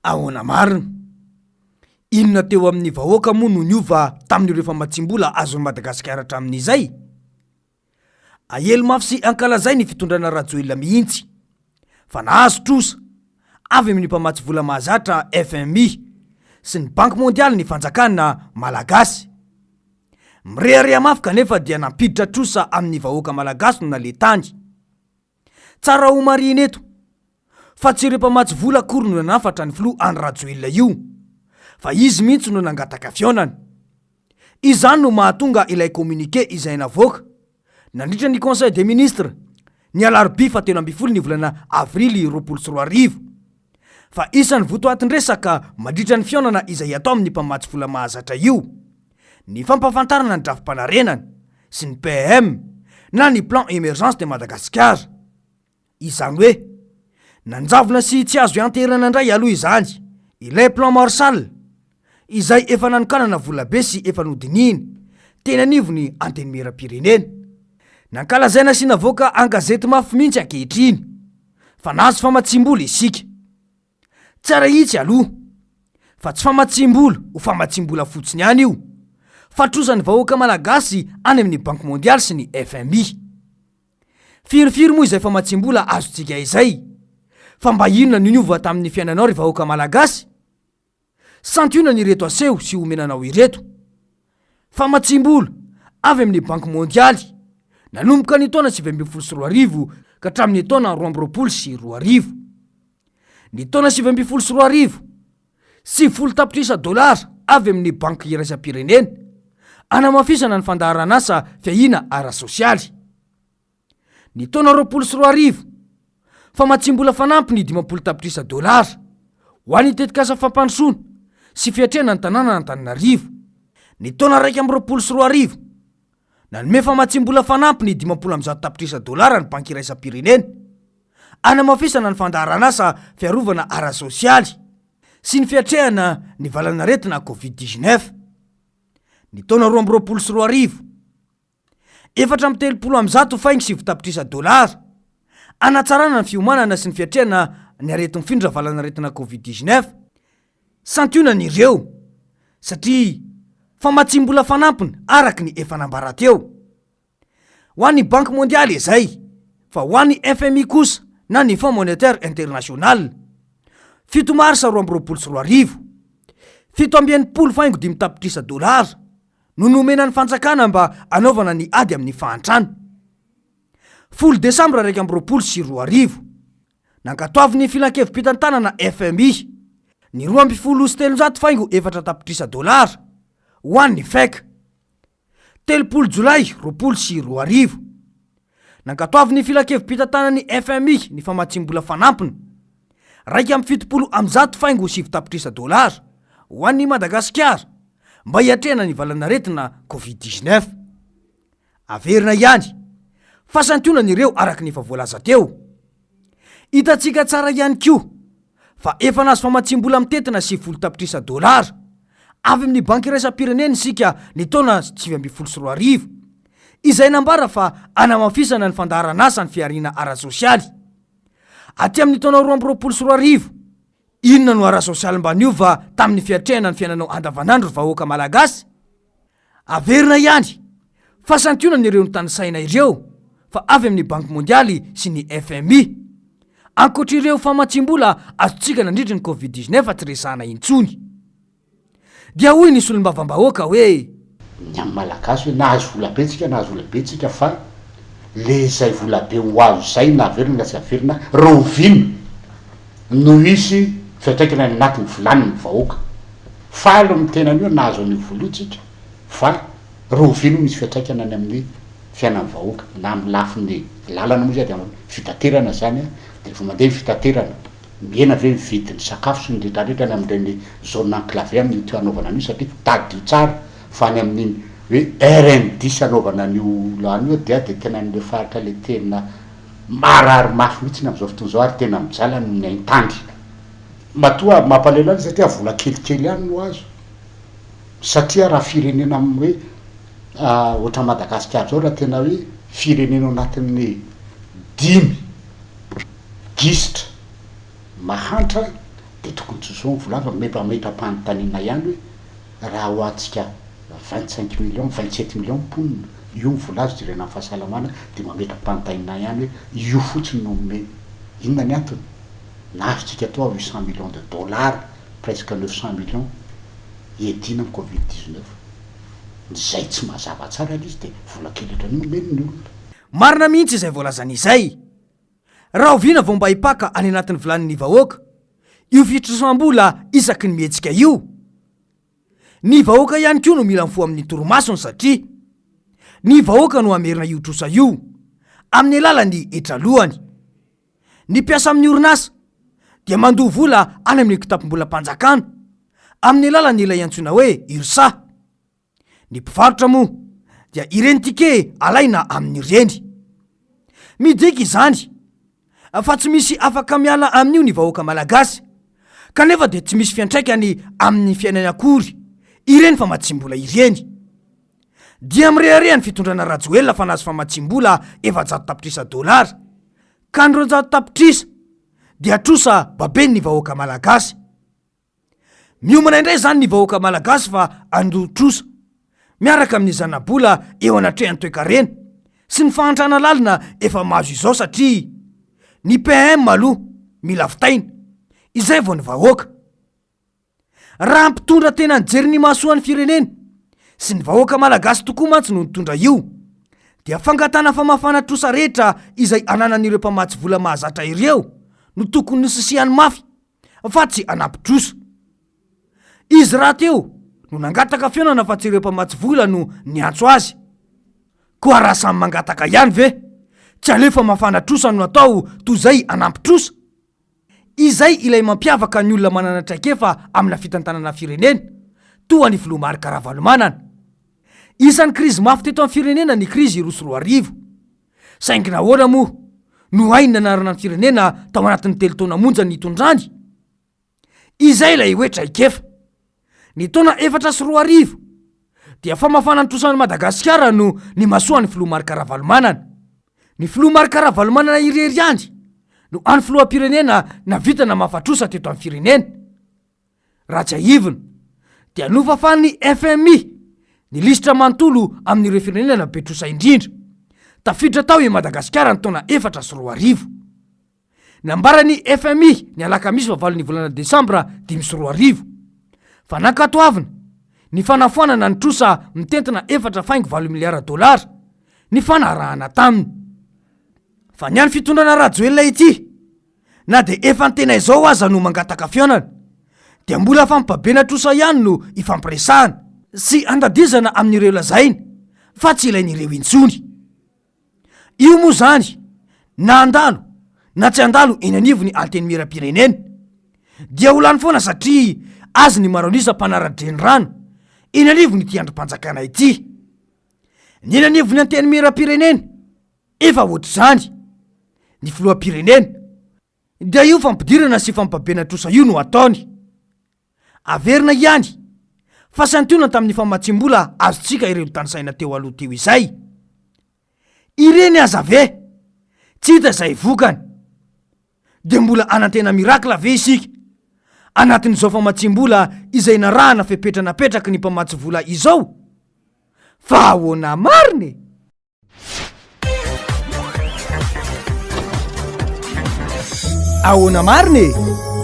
Ahoana marina? Inona teo amin'ny vahoaka moa no niova tamin'ireo famatsiam-bola azon'i Madagasikara hatramin'izay? Ahely mafy sy ankalazay ny fitondrana Rajoelina mihitsy fa nahazo trosa avy amin'ny mpamatsy vola mahazatra FMI sy ny Banky Mondialy ny fanjakana Malagasy. Mirehareha mafy kanefa dia nampiditra trosa amin'ny vahoaka Malagasy no naleha tany. Tsara ho marihina eto fa tsy ireo mpamatsy vola akory no nanafatra ny filoha Andry Rajoelina io fa izy mihitsy no nangataka fihaonana. Izany no mahatonga ilay communiqué izay navoaka nandritra ny conseil des ministres ny alarobia fahatelo ambinifolo ny volana avrily 2020 fa isan'ny votoatin-dresaka mandritra ny fihaonana izay atao amin'ny mpamatsy vola mahazatra io ny fampahafantarana ny drafi-panarenana sy ny PEM na ny Plan Emergence de Madagascar. Izany hoe, nanjavona sy tsy azo ianteherana indray aloha izany ilay Plan Marshall izay efa nanokanana volabe sy efa nodinihina teny anivon'ny Antenimierampirenena. Nankalazaina sy navoaka an-gazety mafy mihitsy ankehitriny fa nahazo famatsiam-bola isika. Tsara hitsy aloha fa tsy famatsiam-bola ho famatsiam-bola fotsiny ihany io fa trosan'ny vahoaka malagasy any amin'ny Banky Mondialy sy ny FMI. Firifiry moa izay famatsiam-bola azontsika izay? Fa mba inona no niova tamin'ny fiainanao ry vahoaka malagasy? Santionany ireto aseho sy omena anao ireto. Famatsiam-bola avy amin'ny Banky Mondialy, nanomboka ny taona 2019 ka hatramin'ny taona 2022. Ny taona 2019, 90 tapitrisa dolara avy amin'ny Banky Iraisam-pirenena, hanamafisana ny fandaharanasa fiahiana ara-sosialy. Ny taona 2020, famatsiam-bola fanampiny 50 tapitrisa dolara ho an'ny tetikasa fampandrosoana sy fiatrehana ny tanànan'Antananarivo. Ny taona 2021, nanome famatsiam-bola fanampiny 150 tapitrisa dolara ny Banky Iraisam-pirenena hanamafisana ny fandaharanasa fiarovana ara-sosialy sy ny fiatrehana ny valanaretina Covid 19. Ny taona 2022, 134 faingo sivy tapitrisa dolara, hanatsarana ny fiomanana sy ny fiatrehana ny areti-mifindra valanaretina Covid 19. Santionany ireo, satria famatsiam-bola fanampiny araka ny efa nambara teo. Ho an'ny Banky Mondialy izay, fa ho an'ny FMI kosa na ny Fonds Monétaire International. 7 marsa 2022, 67 faingo dimy tapitrisa dolara no nomena ny fanjakana mba hanaovana ny ady amin'ny fahantrana. 10 desambra 2021, nankatoavin'ny filankevi-pitantanana FMI ny 312 faingo efatra tapitrisa dolara ho an'ny FEC. 30 jolay 2020, nankatoavin'ny filankevi-pitantanan'ny FMI ny famatsiam-bola fanampiny, 171 faingo sivy tapitrisa dolara ho an'i Madagasikara mba hiatrehana ny valanaretina Covid 19. Averina ihany fa santionany ireo araka ny efa voalaza teo. Hitantsika tsara ihany koa fa efa nahazo famatsiam-bola mitentina 90 tapitrisa dolara avy amin'ny Banky Iraisam-pirenena isika ny taona 2019, izay nambara fa hanamafisana ny fandaharanasa ny fihariana ara-tsosialy. Aty amin'ny taona 2022, inona no ara-sosialy mba niova tamin'ny fiatrehana ny fiainanao andavanandro ry vahoaka malagasy? Averina ihany fa santionany ireo notanisaina ireo fa avy amin'ny Banky Mondialy sy ny FMI. Ankoatra ireo famatsiam-bola azontsika nandritry ny Covid 19 tsy resahana intsony. Dia hoy ny solombavambahoaka hoe. Ny amin'ny Malagasy hoe nahazo volabe tsika nahazo volabe tsika fa le izay volabe ho azo izay na averina na tsy averina rahoviana no hisy fiantraikany any anatin'ny vilanin'ny vahoaka. Faly ny tenany hoe nahazo an'io vola io tsika fa rahoviana io misy fiantraikany any amin'ny fiainan'ny vahoaka na amin'ny lafiny lalana moa izay dia amin'ny fitaterana izany dia rehefa mandeha ny fitaterana mihena ve ny vidin'ny sakafo sy ny retraretra any amin'ireny zone enclavée amin'io teo hanaovana an'io satria tadidio tsara fa any amin'iny hoe RN dix hanaovana an'io lany io dia dia tena any amin'ilay faritra ilay tena marary mafy mihitsy ny amin'izao fotoana izao ary tena mijaly amin'ny haintany. Matoa mampalahelo ahy satria vola kelikely ihany no azo satria raha firenena amin'ny hoe ohatran'i Madagasikara zao raha tena hoe firenena ao anatin'ny dimy gisitra mahantra. Dia tokony tsy ho vola fa mba mametra-panontaniana ihany hoe raha ho antsika 25 millions, 27 millions mponina, io ny vola azo jerena amin'ny fahasalamana dia mametra-panontaniana ihany hoe io fotsiny no omena. Inona ny antony? Nahazo tsika tao 800 millions de dollars, presque 900 millions hiadiana amin'ny covid 19. Izay tsy mazava tsara ilay izy dia vola kely ohatran'io omeny ny olona. Marina mihitsy izay voalazany izay. Rahoviana vao mba hipaka any anatin'ny vilanin'ny vahoaka io fitrosam-bola isaky ny mihetsika io? Ny vahoaka ihany koa no mila mifoha amin'ny torimasony satria ny vahoaka no hamerina io trosa io amin'ny alalan'ny hetra alohany. Ny mpiasa amin'ny orinasa dia mandoa vola any amin'ny kitapom-bolam-panjakana amin'ny alalan'ny ilay antsoina hoe URSA. Ny mpivarotra moa dia ireny ticket alaina amin'ireny. Midika izany fa tsy misy afaka miala amin'io ny vahoaka malagasy kanefa dia tsy misy fiantraikany amin'ny fiainany akory ireny famatsiam-bola ireny. Dia mirehareha ny fitondrana Rajoelina fa nahazo famatsiam-bola 400 tapitrisa dolara ka ny 200 tapitrisa dia trosa baben'ny vahoaka malagasy. Miomana indray izany ny vahoaka malagasy fa handoa trosa miaraka amin'ny zanabola eo anatrehan'ny toekarena sy ny fahantrana lalina efa mahazo izao satria ny PM aloha mila vitaina izay vao ny vahoaka. Raha mpitondra tena nijery ny mahasoa ny firenena sy ny vahoaka malagasy tokoa mantsy no nitondra io dia fangatana famafana trosa rehetra izay ananan'ireo mpamatsy vola mahazatra ireo no tokony nosisihany mafy fa tsy hanampy trosa. Izy rahateo no nangataka fihaonana fa tsy ireo mpamatsy vola no niantso azy. Koa raha samy mangataka ihany ve, tsy aleo famafana trosa no atao toy izay hanampy trosa? Izay ilay mampiavaka ny olona manana traikefa amina fitantanana firenena, toa an'i Filoha Marc Ravalomanana. Isan'ny krizy mafy teto amin'ny firenena ny krizy 2002. Saingy nahoana moa no hainy nanarina ny firenena tao anatin'ny telo taona monja nitondrany? Izay ilay hoe traikefa. Ny taona 2004 dia famafana ny trosan'i Madagasikara no nimasoan'ny filoha Marc Ravalomanana. Ny filoha Marc Ravalomanana irery ihany no hany filoham-pirenena nahavita namafa trosa teto amin'ny firenena. Raha tsiahivina dia nofafan'ny FMI ny lisitra manontolo amin'ireo firenena be trosa indrindra. Tafiditra tao i Madagasikara ny taona 2004. Nambaran'ny FMI ny alakamisy fahavalon'ny volana desambra 2005 fa nankatoavina ny fanafoanana ny trosa mitentina efatra faingo valo miliara dolara nifanarahana taminy. Fa ny an'ny fitondrana Rajoelina ity Na dia efa ny tena izao aza no mangataka fihaonana dia mbola fampibabena trosa ihany no ifampiresahana sy andadizana amin'ireo lazainy fa tsy ilain'ireo intsony. Io moa izany na handalo na tsy handalo eny anivon'ny Antenimierampirenena dia ho lany foana satria azy ny maro an'isa mpanara-drenirano eny anivon'ity andrim-panjakana ity. Ny eny anivon'ny Antenimierampirenena Efa ohatr'izany ny filoham-pirenena dia io fampidirana sy fampabena trosa io no ataony. Averina ihany fa santionany tamin'ny famatsiam-bola azontsika ireo notanisaina teo aloha teo izay. Ireny aza ve tsy hita izay vokany? Dia mbola hanantena miracle ve isika anatin'izao famatsiam-bola izay narahana fepetra napetraky ny mpamatsy vola izao? Fa ahoana marina e? Ahoana marina e?